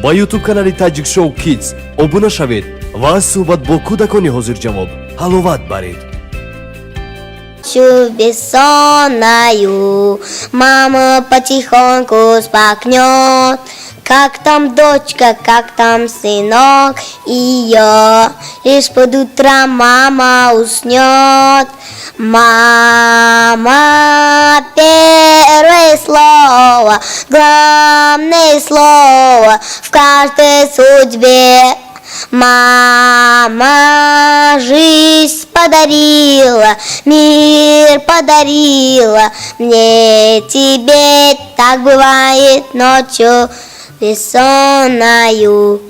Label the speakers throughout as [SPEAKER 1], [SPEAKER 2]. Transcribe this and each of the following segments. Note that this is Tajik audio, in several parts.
[SPEAKER 1] Ба YouTube канали Таҷик Шоу Kids обуна шавед ва аз суҳбат бо кӯдакони ҳозирҷавоб ҳаловат баред.
[SPEAKER 2] Бессонною мама потихоньку всплакнет. Как там дочка, как там сынок ее? Лишь под утро мама уснет. Мама, первое слово, главное слово в каждой судьбе. Мама жизнь подарила, мир подарила мне, тебе. Так бывает ночью бессонною.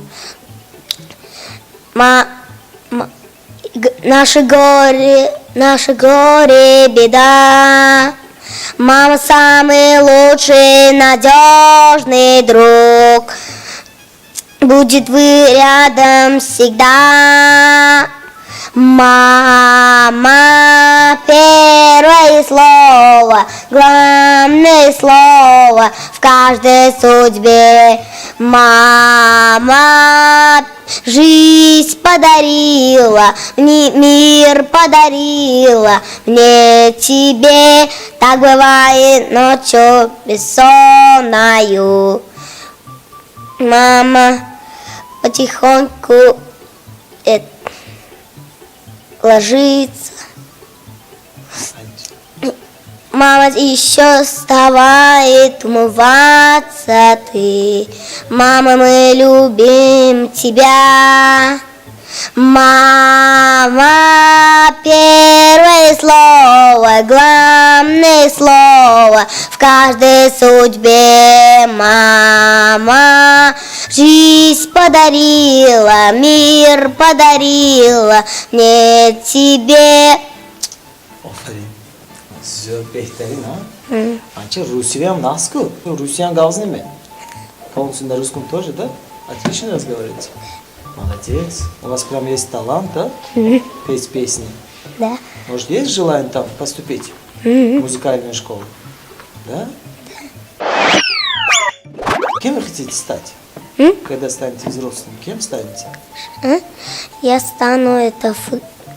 [SPEAKER 2] Наше горе, беда. Мама самый лучший, надежный друг. Будет вы рядом всегда. Мама, первое слово, главное слово в каждой судьбе. Мама жизнь подарила, мне мир подарила, мне, тебе. Так бывает ночью бессонною. Мама потихоньку ложится. Мама еще вставает умываться ты. Мама, мы любим тебя. Мама, первое слово, главное слово в каждой судьбе. Мама жизнь подарила, мир подарила мне, тебе.
[SPEAKER 3] Офарин, зӯр, беҳтарин. А анча русиям нағз-ку, русиям гап занеме. Полностью на русском тоже, да? Отлично разговариваете, молодец, у вас прям есть талант, да, петь песни.
[SPEAKER 2] Да.
[SPEAKER 3] Может, есть желание там поступить в музыкальную школу, да? Кем вы хотите стать, когда станете взрослым? Кем станете?
[SPEAKER 2] Я стану это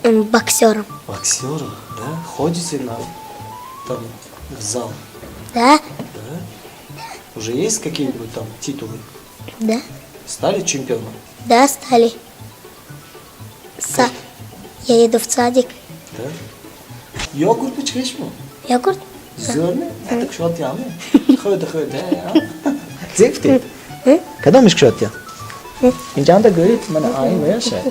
[SPEAKER 2] боксером.
[SPEAKER 3] Боксером, да? Ходите на там в зал?
[SPEAKER 2] Да?
[SPEAKER 3] Да? Уже есть какие-нибудь там титулы?
[SPEAKER 2] Да.
[SPEAKER 3] Стали чемпионом?
[SPEAKER 2] Да, стали. Я иду в садик.
[SPEAKER 3] Да? Йогурт чӣ?
[SPEAKER 2] Йогурт?
[SPEAKER 3] Зӯрми? Это кушотями? Хӯрда, хӯрда. Зефти. Кадомиш кушотя? Инҷанда гӯед, мана айн ваяша.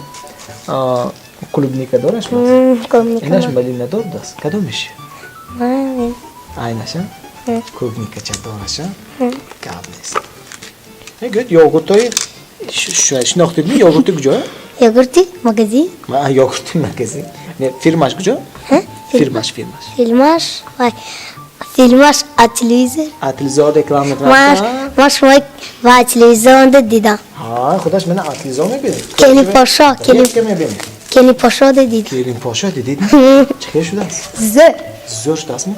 [SPEAKER 3] Клубника дораш?
[SPEAKER 2] Клубника.
[SPEAKER 3] Инаш малина дор даст. Кадомиш?
[SPEAKER 2] Малина.
[SPEAKER 3] Айнаша? Клубника ча дораша? Гап нест. Гӯед, йогуртои шинохтидми, йогурти куҷо?
[SPEAKER 2] Йогурты? Магазин?
[SPEAKER 3] Ма йогурти магазин. Не, фирмаш куҷо? Фирмаш, фирмаш.
[SPEAKER 2] Филмаш? Вай. Филмаш а телевизор?
[SPEAKER 3] А телевизор реклама
[SPEAKER 2] Маш,
[SPEAKER 3] мекунад?
[SPEAKER 2] Маш мой ва телевизионда дидам.
[SPEAKER 3] Ҳа, худаш мана а телевизор мебинед.
[SPEAKER 2] Келин Пошо, келин-
[SPEAKER 3] Ке мебинед?
[SPEAKER 2] Келин Пошо дидам.
[SPEAKER 3] Келин Пошо дидид? Чӣ хел шудааст?
[SPEAKER 2] Зӯр.
[SPEAKER 3] Зӯр шудаастми?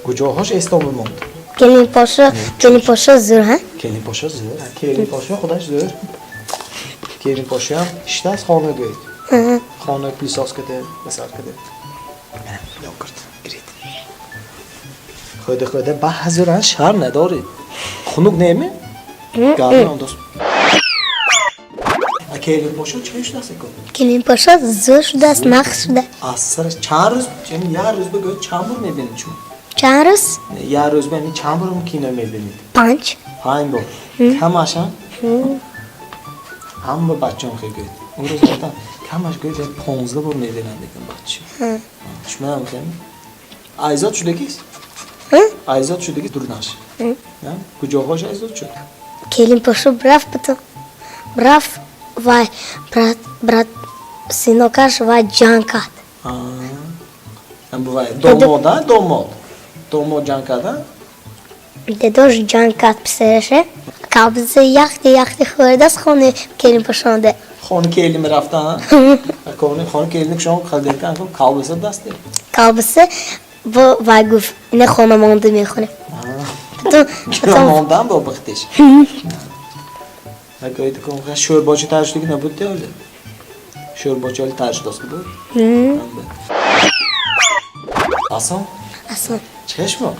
[SPEAKER 3] Куҷоҳош эстон монд?
[SPEAKER 2] Келин Пошо, Келин Пошо зӯр, ҳа?
[SPEAKER 3] Келин Пошо зӯр. Келин Пошо худаш зӯр. Келин Пошоам иштааст, хона гӯед. Хона пылесос каде, масал каде. Мана йогурт гиред. Хӯрда, хӯрда ба ҳазуран шарм надоред. Хунук неме? Гарми он дост. А Келин Пошо чӣ хел шудааст эко?
[SPEAKER 2] Келин Пошо зӯр шудааст, нағз шуда.
[SPEAKER 3] Аз сараш чанд рӯз, яъне як рӯз бигӯед, чанд бор мебинед шумо?
[SPEAKER 2] Чанд рӯз?
[SPEAKER 3] Як рӯз ба яъне чанд бор кино мебинед?
[SPEAKER 2] Панҷ.
[SPEAKER 3] Панҷ бор. Камаша? Ҳама бачаҳо хел гӯед. Он рӯз гуфтам, камаш гӯед, як 15 бор мебинанд дигам бача. Шумоам хел? Айзод шудагист? Айзод шудагист дурнаш? Куҷоҳош айзод шуд?
[SPEAKER 2] Келин Пошо рафт, потом рафт, вай брат сынок аш вай ҷанг кард.
[SPEAKER 3] Бувай домод, а? Домод. Домод ҷанг кард, а?
[SPEAKER 2] Дедош ҷанг кард писараше. Кабза яхти яхти хӯрдааст хони Келин Пошонда.
[SPEAKER 3] Хони келин мерафтан, а? Хони келини кушон халдеркан колбаса дасте.
[SPEAKER 2] Колбаса бо вай гуфт, ина хона монда мехонем. Потом
[SPEAKER 3] Кино мондан бо бихтиш. Нагӯед, шӯрбоча тайёр шудагӣ набуд, ҳоле? Шӯрбоча ҳоле тайёр шудааст буд? Асон?
[SPEAKER 2] Асон.
[SPEAKER 3] Чӣ шумо?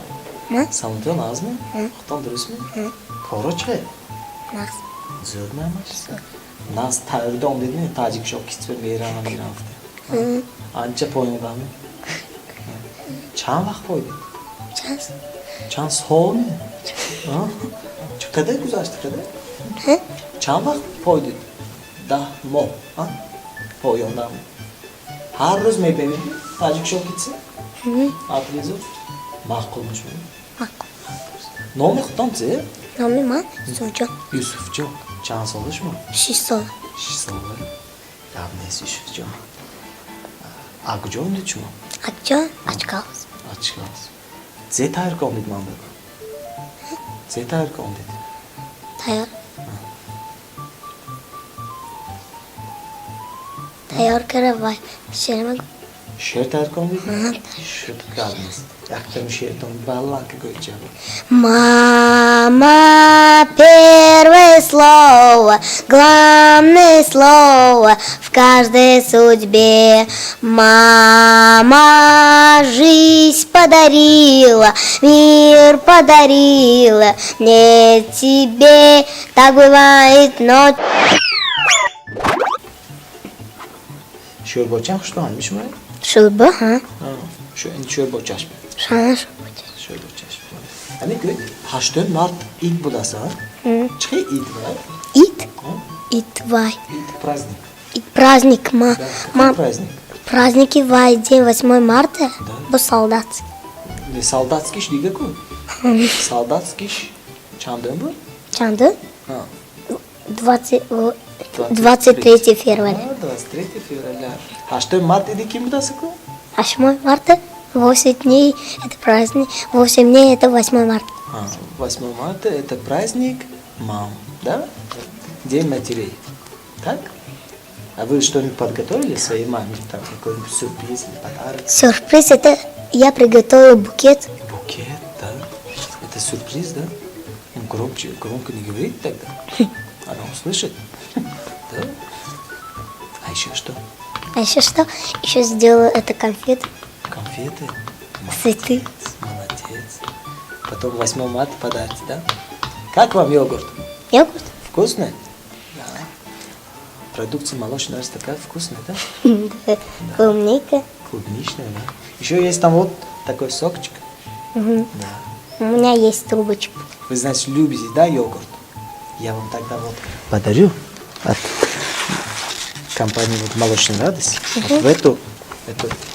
[SPEAKER 2] Ман?
[SPEAKER 3] Саломатиён нағзми? Худтон дурустми? Коро чӣ?
[SPEAKER 2] Нағз.
[SPEAKER 3] Зӯр меамаш? Нағз тайёрида омдедми? Таҷик Шоу Кидс мерам, мерам. Анча поёндами? Чанд вақт пойдед?
[SPEAKER 2] Чанд?
[SPEAKER 3] Чанд сол? Чӣ қадар гузашт, қадар? Чанд вақт пойдед? 10 моҳ поёндам. Ҳар рӯз мебинед Таҷик Шоу Кидс? Телевизор маъқул шумо?
[SPEAKER 2] Маъқул.
[SPEAKER 3] Номи худтон чи?
[SPEAKER 2] Номи ман Юсуфҷон.
[SPEAKER 3] Юсуфҷон, чанд сола шумо?
[SPEAKER 2] 6 сола.
[SPEAKER 3] 6 сола. Гап нест, Юсуфҷон. А куҷо омдед шумо?
[SPEAKER 2] Акҷо Ачкалз.
[SPEAKER 3] Ачкалз. Зе тайёр ка омдед, ман бигӯ, зе тайёр ка омдед?
[SPEAKER 2] Тайёр кара вай шерма.
[SPEAKER 3] Шеър тайёр ка омдед? Шуд, гап нест, яктами шеъртон баланд ка гӯед ҷавоб.
[SPEAKER 2] Мама, первое слово, главное слово в каждой судьбе. Мама жизнь подарила, мир подарила, не тебе, так бывает, но
[SPEAKER 3] Шӯрбочам хуштон мишумай?
[SPEAKER 2] Шӯрбо, ҳа?
[SPEAKER 3] Шӯрбочаш.
[SPEAKER 2] Шана.
[SPEAKER 3] Шӯрбочаш. Ҳамин гӯед, 8 март ид будааст, а? Чӣ хел ид вай?
[SPEAKER 2] Ид? Ид вай.
[SPEAKER 3] Ид праздник.
[SPEAKER 2] Ид праздник, ма.
[SPEAKER 3] Да,
[SPEAKER 2] Ма.
[SPEAKER 3] какой праздник?
[SPEAKER 2] Праздники вай, день 8 марта,
[SPEAKER 3] Да.
[SPEAKER 2] бо солдатский.
[SPEAKER 3] Не, солдатский ш дига ку. Солдатский ш чандум буд?
[SPEAKER 2] Чанду?
[SPEAKER 3] А,
[SPEAKER 2] 20, 23 февраля.
[SPEAKER 3] А, 23 февраля. 8 март иди ким будааст ку?
[SPEAKER 2] 8 марта, 8 дней это праздник, 8 дней это 8 марта.
[SPEAKER 3] А, 8 марта это праздник мам, да? День матерей. Так? А вы что-нибудь подготовили своей маме? Там какой-нибудь сюрприз или подарок?
[SPEAKER 2] Сюрприз это я приготовила букет.
[SPEAKER 3] Букет, да? Это сюрприз, да? Ну, громче, громко не говорите тогда. Она услышит. Да? А еще что?
[SPEAKER 2] А еще что? Еще сделала это конфеты,
[SPEAKER 3] Конфеты?
[SPEAKER 2] цветы.
[SPEAKER 3] Молодец. Потом 8 марта подарите, да? Как вам йогурт?
[SPEAKER 2] Йогурт?
[SPEAKER 3] Вкусный? Да. Продукция молочная раз такая вкусная, да?
[SPEAKER 2] Да. Клубника.
[SPEAKER 3] Клубничная, да. Еще есть там вот такой сокчик. Да.
[SPEAKER 2] У меня есть трубочка.
[SPEAKER 3] Вы, значит, любите, да, йогурт? Я вам тогда вот подарю от компании вот «Молочная радость» вот в эту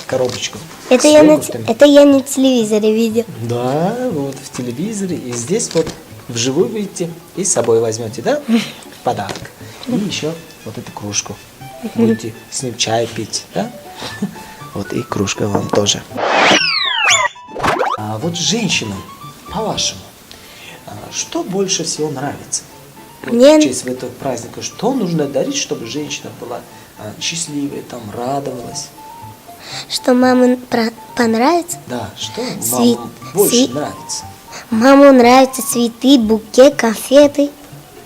[SPEAKER 3] коробочку.
[SPEAKER 2] Это
[SPEAKER 3] с
[SPEAKER 2] я, на,
[SPEAKER 3] йогуртами.
[SPEAKER 2] это я на телевизоре видел.
[SPEAKER 3] Да, вот в телевизоре. И здесь вот вживую видите. И с собой возьмете, да? В подарок. И еще вот эту кружку. Будете с ним чай пить, да? Вот и кружка вам тоже. А вот женщинам, по-вашему, что больше всего нравится? Вот в честь этого праздника, что нужно дарить, чтобы женщина была счастливой, там, радовалась?
[SPEAKER 2] Что маме понравится?
[SPEAKER 3] Да, что мамам больше нравится?
[SPEAKER 2] Маму нравятся цветы, букет, конфеты.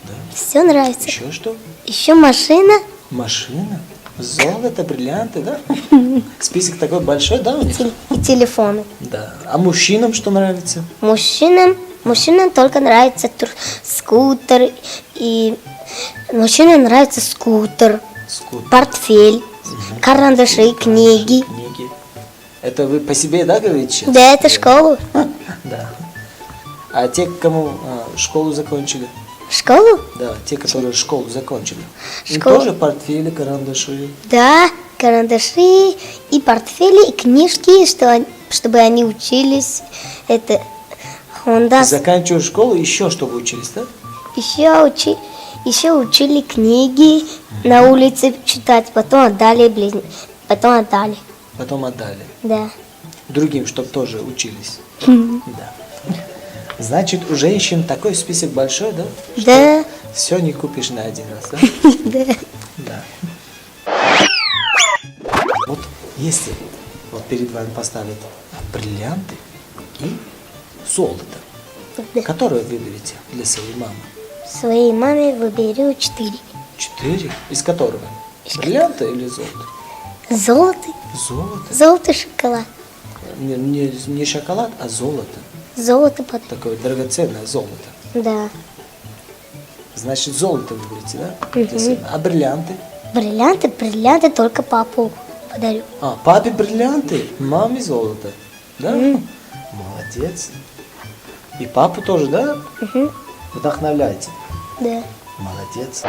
[SPEAKER 3] Да.
[SPEAKER 2] Все нравится.
[SPEAKER 3] Еще что?
[SPEAKER 2] Еще машина.
[SPEAKER 3] Машина, золото, бриллианты, да? Список такой большой, да, у них?
[SPEAKER 2] И телефоны.
[SPEAKER 3] Да. А мужчинам что нравится?
[SPEAKER 2] Мужчинам только нравится скутер. И мужчинам нравится скутер,
[SPEAKER 3] Скутер.
[SPEAKER 2] портфель, карандаши, книги.
[SPEAKER 3] Книги. Это вы по себе, да, говорите сейчас?
[SPEAKER 2] Да, это школу.
[SPEAKER 3] Да. А те, кому школу закончили?
[SPEAKER 2] Школу?
[SPEAKER 3] Да, те, которые школу закончили. Им
[SPEAKER 2] Школу?
[SPEAKER 3] тоже портфели, карандаши.
[SPEAKER 2] Да, карандаши и портфели, и книжки, чтобы они учились. Это Honda.
[SPEAKER 3] Заканчивают школу, еще чтобы учились, да?
[SPEAKER 2] Еще учили книги на улице читать, потом отдали потом отдали.
[SPEAKER 3] Потом отдали.
[SPEAKER 2] Да.
[SPEAKER 3] Другим, чтобы тоже учились. Да. Значит, у женщин такой список большой, да?
[SPEAKER 2] Да.
[SPEAKER 3] Все не купишь на один раз, да?
[SPEAKER 2] Да.
[SPEAKER 3] Да. Вот если вот перед вами поставят бриллианты и золото,
[SPEAKER 2] Да.
[SPEAKER 3] которое вы выберете для своей мамы?
[SPEAKER 2] Своей маме выберу четыре.
[SPEAKER 3] Четыре? Из которого? Бриллианты или золото?
[SPEAKER 2] Золото.
[SPEAKER 3] Золото?
[SPEAKER 2] Золото, шоколад.
[SPEAKER 3] Не, не, не шоколад, а золото.
[SPEAKER 2] Золото подарю.
[SPEAKER 3] Такое драгоценное золото.
[SPEAKER 2] Да.
[SPEAKER 3] Значит, золото выберете, да? Для сына. А бриллианты?
[SPEAKER 2] Бриллианты, бриллианты только папу подарю.
[SPEAKER 3] А, папе бриллианты, маме золото. Да? Молодец. И папу тоже, да? Вдохновляете?
[SPEAKER 2] Да.
[SPEAKER 3] Молодец.